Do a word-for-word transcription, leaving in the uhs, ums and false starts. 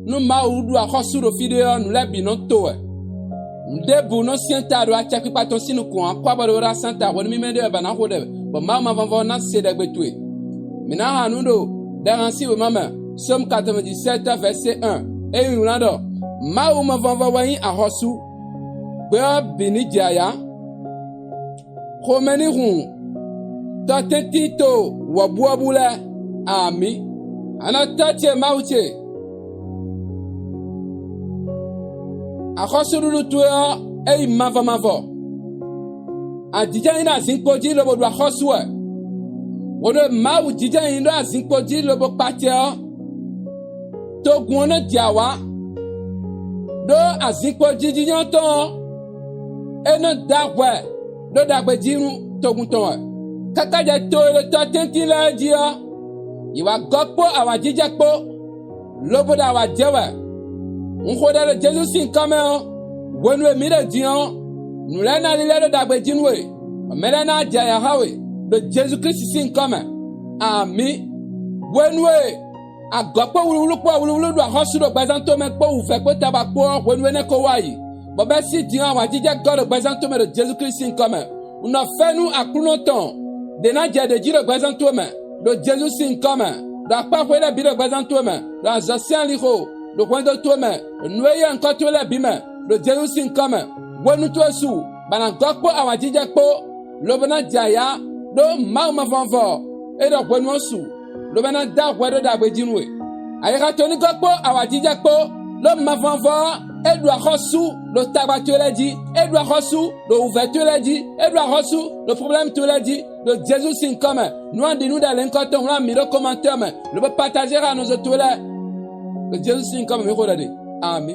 Nú Mawu ɖu axɔ́sú ɖo fí ɖé ɔ́, nǔ lɛ́ɛ bǐ nɔ to wɛ. Nǔ ɖěbǔ nɔ syɛ́n ta ɖo acɛkpikpa tɔn sín nukɔn ǎ. Kú abɔ ɖé wá sán ta hwenu mímɛ́ ɖé wɛ ba ná xo ɖɛ, bɔ Mawu mavɔmvɔ ná se ɖɛgbe towe. Mǐ ná han nǔ ɖo Ɖɛhansin wěma mɛ, Sómu katɔnvɛdisɛ́tɔ́ vɛ̌sé un, é nyí wlán ɖɔ: Mawu mavɔmvɔ wɛ nyí axɔ́sú. Gbɛ ɔ́ bǐ ní jɛ ayǎ. Xomɛ ní hun tɔtɛ́ntin to wɔ̌buwɔ́bú lɛ́ɛ. Amǐ. Anɔtɔ́ ce Mawu ce, axɔ́súɖuɖu towe ɔ́, é nyí mavɔ mavɔ. A jínjɔ́n nyi ɖo azinkpo jí lobo ɖu axɔ́sú wɛ. Hwenu e Mawu jínjɔ́n nyi ɖo azinkpo jí lobo kpa acɛ ɔ́, togun ɔ́ nɔ jɛ awǎ, ɖó azinkpo jínjɔ́n tɔn ɔ́, é nɔ dó ahwɛ ɖó ɖagbe jí nú togun tɔn wɛ. Káká jɛ to e ɖo tɔ tɛ́ntin lɛ́ɛ jí ɔ́, yě wá gɔ́ kpó awǎjijɛ kpó, lobo ɖo awǎ jɛ wɛ. Un xo ɖɛ ɖo Jezu sín nyǐkɔ mɛ ɔ́, hwenu e mǐ ɖe din ɔ́, nǔ lɛ́ɛ ná lílɛ́ ɖó ɖagbe jí nú we, bɔ mɛ lɛ́ɛ ná jɛ ayǎ xá we ɖo Jezu Klísu sín nyǐkɔ mɛ. Amǐ. Hwenu e agɔ̌ kpó wlíwlí kpó wlíwlí ɖo axɔ́sú ɖo gbɛzán tomɛ kpó wǔvɛ́ kpó taba kpó ɔ́, hwenu énɛ́ ko wá yi, bɔ bɛ́ sí din ɔ́, awǎjijɛ gɔ́ ɖo gbɛzán tomɛ ɖo Jezu Klísu sín nyǐkɔ mɛ. Un nɔ fɛ́ nú Aklúnɔ tɔn ɖě ná jɛ ɖě jí ɖo gbɛzán towe mɛ, ɖo Jezu sín nyǐkɔ mɛ, ɖo akpá xwé lɛ́ɛ bǐ ɖo gbɛzán towe mɛ, ɖo azɔ̌ sín alixo, ɖo hwɛndo towe mɛ, ɖo nǔ e nyí nyǐkɔ towe lɛ́ɛ bǐ mɛ, ɖo Jezu sín nyǐkɔ mɛ. Hwenu towe su, bɔ a nǎ gɔ́ kpó awǎjijɛ kpó, lobo ná jɛ ayǎ ɖó Mawu mavɔmvɔ e ɖɔ hwenu ɔ́ su, lobo ná dó ahwɛ ɖó ɖagbe jí nú we. Ayixa towe ní gɔ́ kpó awǎjijɛ kpó, ɖó mavɔmvɔ ɔ́, é ɖu axɔ́sú ɖo tagba towe lɛ́ɛ jí, é ɖu axɔ́sú ɖo wǔvɛ́ towe lɛ́ɛ jí, é ɖu axɔ́sú ɖo problɛ́mu towe lɛ́ɛ jí, ɖo Jezu sín nyǐkɔ mɛ. Nú a ɖi nǔ ɖɔ lěhunkɔtɔn wlán mǐ ɖo kɔmantɛ́ mɛ, lobo patajɛ xá nɔzo towe lɛ́ɛ, ɖo Jezu sín nyǐkɔ mɛ mǐ xo ɖɔ ɖe. Amǐ.